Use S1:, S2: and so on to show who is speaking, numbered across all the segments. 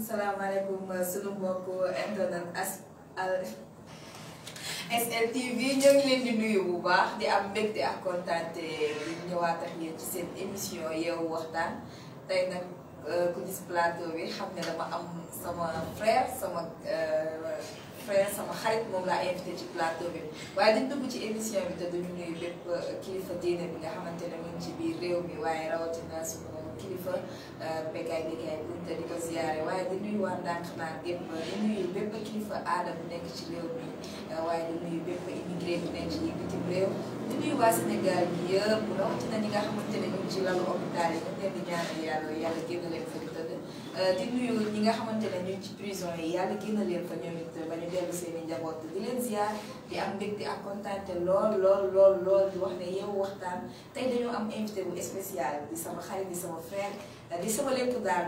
S1: salaamaaleykum sunu mbokk internet SLTV ñoo ngi leen di nuyu bu baax di am mbégte ak kontaante di ñëwaat ak yéen ci seen émission Yeewu Waxtaan tey nag ku gis plateau bi xam ne dama am sama frère sama xarit moom laa invité ci plateau bi waaye dañ dugg ci émission bi te duñu nuyu bépp kilifa diine bi nga xamante ne mu ngi ci biir réew mi waaye rawatina suñu kilifa Bécaye Kounta di ko ziyaare waaye di nuyu waa Ndanxanaan gépp di nuyu bépp kilifa aada bu nekk ci réew mi waaye di nuyu bépp immigré bu nekk ci bitim réew di nuyu waa Sénégal bi yëpp rawatina ñi nga xamante ne ñu ngi ci lalu hôpital yi ñu leen di ñaanal yàlla génn leen fa di tëdd di nuyu ñi nga xamante ne ñu ngi ci prison yi yàlla génn leen fa ñoom it ba ñu dellu seen i njaboot di leen ziar di am mbégte ak kontaante lool di wax ne Yeewu Waxtaan tey dañoo am invité bu spécial di sama xarit di sama frère di sama lépp daal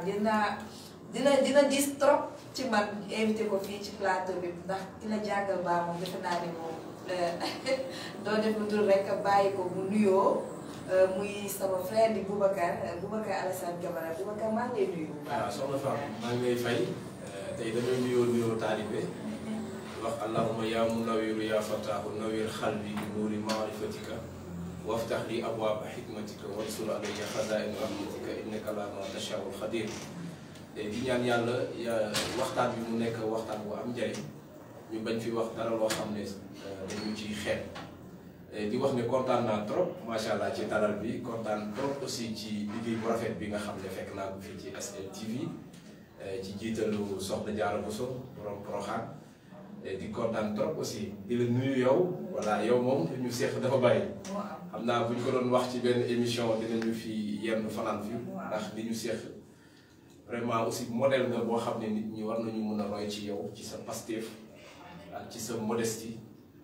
S1: dina dis trop ci man invité ko fii ci plateau bi ndax ki la jàngal baa moom defe naa ne moom doo def lu dul rek bàyyi ko mu nuyoo muy sama frère di Boubacar Alassane Camara Boubacar maa ngi lay nuyu.
S2: waaw soxna Fatou maa ngi lay fay tey damay nuyoo taalibe wax allahumma yaa munawwiru yaa fataahu nawwir xalbi bi nuuri maarifatika waftax li abwaaba xikmatika wansur alayya xazaa'ina rahmatika innaka alaa maa tashaa'u xadiir di ñaan yàlla waxtaan bi mu nekk waxtaan bu am njëriñ ñu bañ fi wax dara loo xam ne dañu ciy xeet di wax ne kontaan naa trop macha allah ci dalal bi kontaan trop aussi ci liggéey bu rafet bi nga xam ne fekk naa ko fii ci SLTV ci jiitalu Soxna Diarra Bousso borom Porokhane di kontaan trop aussi di la nuyu yow voilà yow moom ñu seex dafa bari xam naa bu ñu ko doon wax ci benn émission dinañu fi yenn fanaan fi ndax li ñu seex vraiment aussi modèle nga boo xam ne nit ñi war nañu mën a roy ci yow ci sa pastéef ak ci sa modestie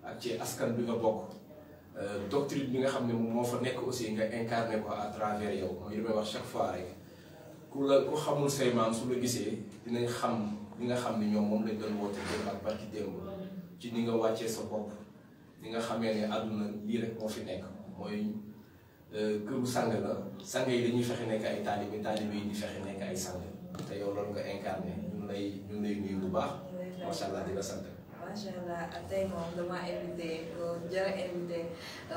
S2: ak ci askan bi nga bokk doctrine bi nga xam ne moo fa nekk aussi nga incarné ko à travers yow mooy li may wax chaque fois rek ku xamul say maam su la gisee dinañ xam li nga xam ne ñoom moom lañ doon woote démb ak barki démb ci ni nga wàccee sa bopp ni nga xamee ne àdduna lii rek moo fi nekk mooy këru sang la sang yi dañuy fexe nekk ay taalibe yi di fexe nekk ay sang te yow loolu nga incarné ñu lay nuyu bu baax macha allah di la sant.
S1: macha allah tey moom dama invité jara invité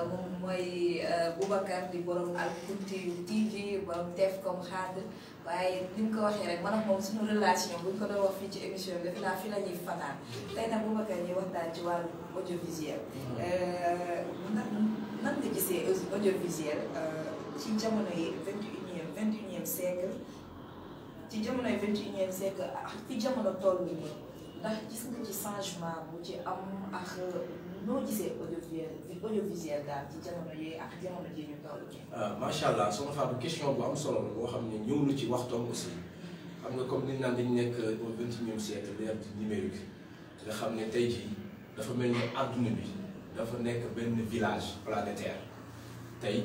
S1: moom mooy Boubacar di borom Alkounti TV borom def comme xaad waaye ni mu ko waxee rek man ak moom suñu relation buñ ko doon wax fii ci émission bi defe naa fi la ñuy fanaan tey nag Boubacar ñuy waxtaan ci wàllu audiovisuel nan nga gisee audiovisuel ci jamono yi 21e siècle ci jamono yi 21e siècle ak fi jamono toll nii ndax gis nga ci changement bu ci am ak noo gisee audiovisuel daal ci jamono yi ak jamono ji ñu toll nii.
S2: macha allah soxna Fatou question bu am solo la boo xam ne ñëw na ci waxtoom aussi xam nga comme ni ñu naan dañu nekk au 21e siècle l'ère du numérique nga xam ne tey jii dafa mel ni adduna bi dafa nekk benn village planétaire tey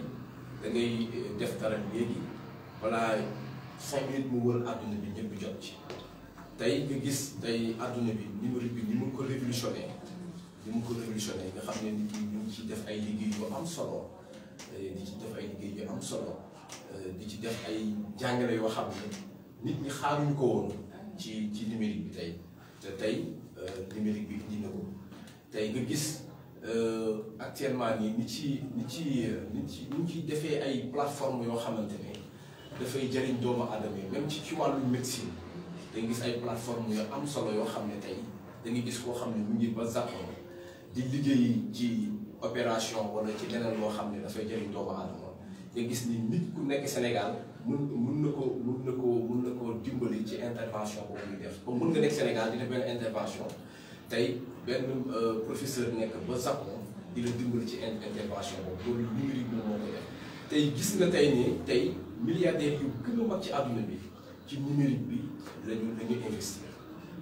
S2: da ngay def dara léegi wala 5 minutes mu wër adduna bi ñëpp jot ci. tey nga gis tey adduna bi numérique bi ni mu ko révolutionné nga xam ne nit ñi ñu ngi ci def ay liggéey yu am solo di ci def ay liggéey yu am solo di ci def ay jàngale yoo xam ne nit ñi xaaruñu ko woon ci numérique bi tey te tey numérique bi indi na ko tey nga gis actuellement nii ni ci defee ay plateforme yoo xamante ne dafay jëriñ doomu aadama yi même ci wàllu médecine. da nga gis ay plateforme yu am solo yoo xam ne tey da nga gis koo xam ne mu ngi ba Japon di liggéey ci opération wala ci leneen loo xam ne dafay jëriñ doomu aadama nga gis ni nit ku nekk Sénégal mun na ko dimbali ci intervention boobu muy def comme mun nga nekk Sénégal di def benn intervention tey benn professeur nekk ba Japon di la dimbali ci intervention boobu loolu numérique bi moo koy def tey gis nga tey nii tey milliardaires yu gën a mag ci àdduna bi ci numérique bi lañu investir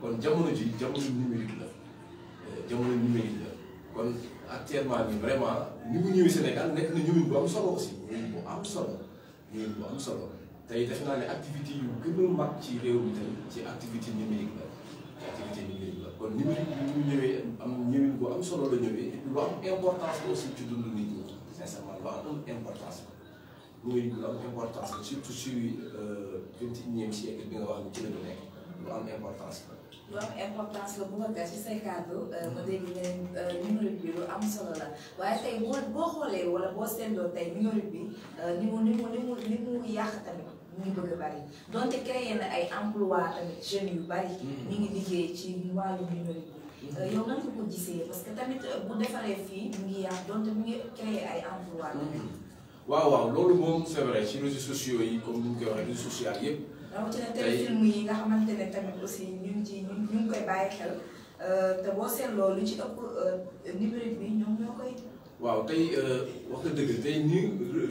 S2: kon jamono numérique la kon actuellement ni vraiment ni mu ñëwee Sénégal nekk na ñëwin bu am solo aussi ñëwin bu am solo tey defe naa ne activité yu gën a mag ci réew mi tey ci activité numérique la ci activité numérique la kon numérique bi ñu ñëwee am ñëwin bu am solo la ñëwee lu am importance la aussi ci dund nit ñi sincèrement lu am importance la numérique lu am importance la surtout sur 21e siècle bi nga wax ni ci la ñu nekk lu am importance la.
S1: lu am importance la bu nga gas ci say kàddu ma dégg ne numérique bi lu am solo la waaye tey boo xoolee wala boo seetloo tey numérique bi ni mu yàq tamit mu ngi bëgg a bari donte créé na ay emploi tamit jeunes yu bari ñu ngi liggéey ci wàllu numérique bi yow nan nga ko gisee parce que tamit bu defaree fii mu ngi yàq donte mu ngi créé ay emploi
S2: waaw loolu moom c'est vrai ci réseaux sociaux yi comme ni ñu koy waxee réseaux sociaux yëpp.
S1: rawatina téléfilm yi nga xamante ne tamit aussi ñu ngi koy bàyyi xel te boo seetloo lu ci ëpp numérique bi ñoom ñoo koy.
S2: waaw tey wax nga dëgg tey ni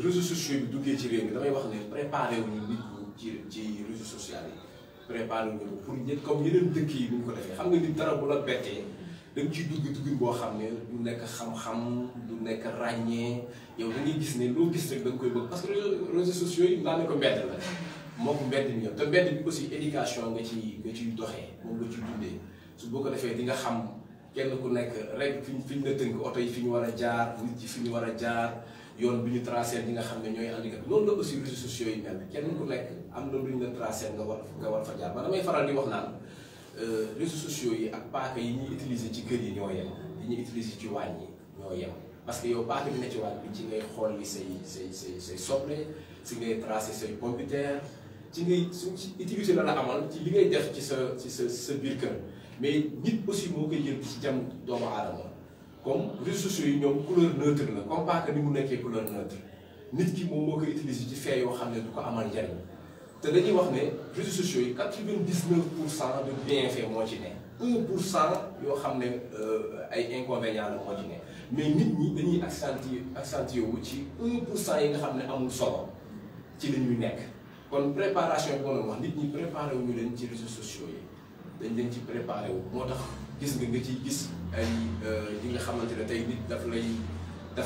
S2: réseaux sociaux bi duggee ci réew mi damay wax ne préparé wuñu nit ñi ci réseaux sociaux yi préparé wuñu pour ñett comme yeneen dëkk yi ni ñu ko defee xam nga nit dara bu la bettee da nga ciy dugg boo xam ne du nekk xam-xam du nekk ràññee yow da ngay gis ne loo gis rek da nga koy bëgg parce que réseaux sociaux yi daa ne ko mbedd la. moo ko mbedd mi ñëw te mbedd bi aussi éducation nga ciy doxee moom nga ciy dundee su boo ko defee di nga xam kenn ku nekk rek fi ñu la tënk oto yi fi ñu war a jaar nit yi fi ñu war a jaar yoon bi ñu tracé ñi nga xam ne ñooy handicap loolu la aussi réseaux sociaux yi mel kenn ku nekk am na lu ñu la tracé nga war fa jaar ba damay faral di wax naan réseaux sociaux yi ak paaka yi ñuy utiliser ci kër yi ñoo yem yi ñuy utiliser ci waañ yi ñoo yem parce que yow paaka bi ne ci waañ bi ci ngay xool li say soble si ngay tracé say pompiteer ci ngay ci utilité la amal ci li ngay def ci sa biir kër mais nit aussi moo koy jël ci jam doomu aadama comme réseaux sociaux yi ñoom couleur neutre la comme pas que ni mu nekkee couleur neutre nit ki moom moo koy utiliser ci fee yoo xam ne du ko amal njariñ te dañuy wax ne réseaux sociaux yi 99% de bienfait moo ci ne 1% yoo xam ne ay inconvénients la moo ci ne mais nit ñi dañuy accentuer wu ci 1% yi nga xam ne amul solo ci la ñuy nekk. kon préparation bi ma wax nit ñi préparé wu ñu leen ci réseaux sociaux yi dañ leen ci préparé wu moo tax gis nga ciy gis ay yi nga xamante ne tey nit daf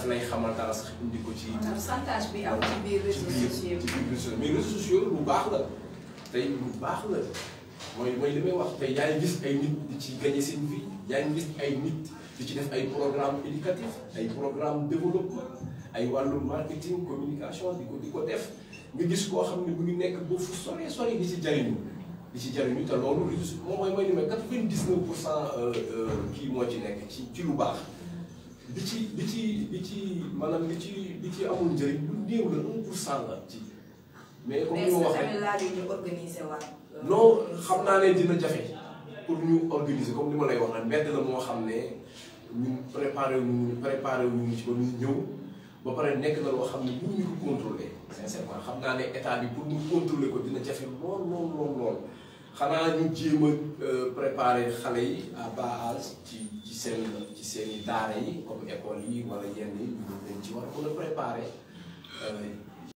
S2: lay xamal dara sax indi ko ci.
S1: pourcentage bi am ci biir réseaux sociaux yi
S2: mais réseaux sociaux lu baax la tey lu baax la mooy li may wax tey yaa ngi gis ay nit di ci gagné seen vie yaa ngi gis ay nit di ci def ay programme éducatif ay programme développement ay wàllu marketing communication di ko def. nga gis koo xam ne mu ngi nekk ba fu sori di ci jariñu te loolu moom mooy ni may 99% kii moo ci nekk ci lu baax li ci maanaam li ci amul njëriñ lu néew la 1% la ci. mais comme ni ma waxee
S1: ñu organiser waat.
S2: non xam naa ne dina jafe pour ñu organiser comme ni ma lay wax nag mbedd la moo xam ne ñun préparé wu ñu ci ba ñu ñëw ba pare nekk na loo xam ne mënuñu ko contrôler. sincèrement xam naa ne état bi pour mu contrôler ko dina jafe lool xanaa ñu jéem a préparer xale yi à bas âge ci seen i daara yi comme école yi wala yenn yi ñu leen ci war a mën a préparer